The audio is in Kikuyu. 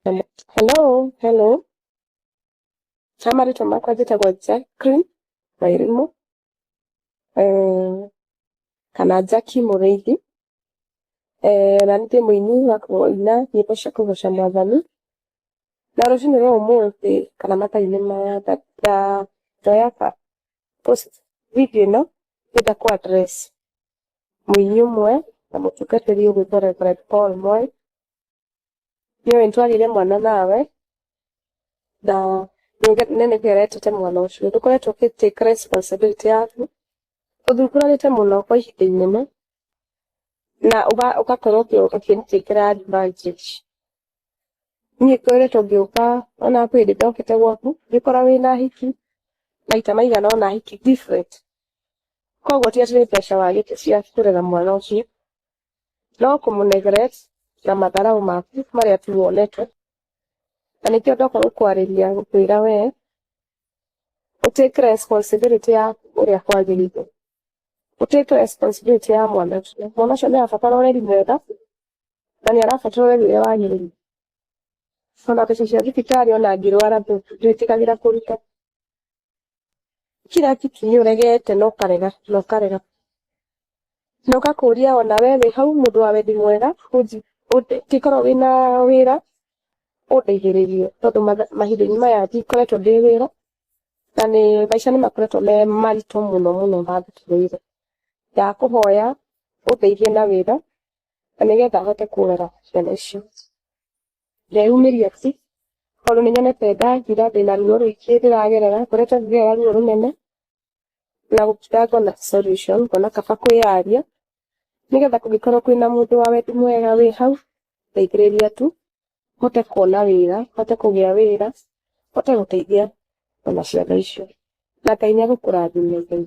Hello, hello. Ha marĩtwa makwa njĩtagwo Jacqueline Wairimu, kana Jackie Mũrĩithi. Na nĩ ndĩ mũini wa kũina nyĩmbo cia kũgoca Mwathani. Na rũcinĩ rwa ũmũthĩ kana mathaa-inĩ maya ndoya post video ĩno ngĩenda kũ address mũini ũmwe na mũtungatĩri ũgwĩtwo Reverend Paul Moi. Nĩũĩ nĩtwagĩire mwana nawe na nĩ nĩkĩo mwana ũcio. Ndũkoretwo ũgĩ take responsibility yaku, ũthungũranĩte mũno kwa ihinda inene na ũgakorwo ũkĩnĩtĩkĩra advantage. Niĩ ngoretwo ngĩũka ona kwĩ hĩndĩ ndokĩte gwaku ngĩkora wĩna hiki maita maigana ũna, hiki different. Koguo ti atĩ nĩ mbeca wagĩte cia kũrera mwana ũcio, no kũmũ neglect na matharaũ maku marĩa tu wonete. Na nĩkĩo ndoka gũkwarĩria gũkwĩra we ũ take responsibility yaku ũrĩa kwagĩrĩire. Ũ take responsibility ya mwana ũcio. Mwana ũcio nĩ arabatara ũreri mwega na nĩ arabatara ũreri ũrĩa wagĩrĩire. Ona mbeca cia thibitarĩ ona angĩrwara ndwĩtĩkagĩra kũruta. Kila kitu nĩ ũregete na ũkarega na ũkarega. Na ũgakũria ona we wĩ hau mũndũ wa wendi mwega ũngĩkorwo wĩna wĩra ũndeithĩrĩrie tondũ mahinda-inĩ maya ndikoretwo ndĩ wĩra na nĩ maica nĩ makoretwo me maritũ mũno mũno mangĩtũrĩire. Ndakũhoya ũndeithie na wĩra na nĩgetha hote kũrera ciana icio. Ndeyumĩria tu tondũ nĩ nyonete ndakira ndĩna ruo rũingĩ ndĩragerera, ngoretwo ngĩgerera ruo rũnene na gũkira ngona solution, ngona kaba kwĩyaria nĩgetha kũngĩkorwo kwĩna mũndũ wa wendi mwega wĩ hau ndeithĩrĩria tu hote kuona wĩra, hote kũgĩa wĩra, hote gũteithia ona ciana icio. Na Ngai nĩ egũkũrathima.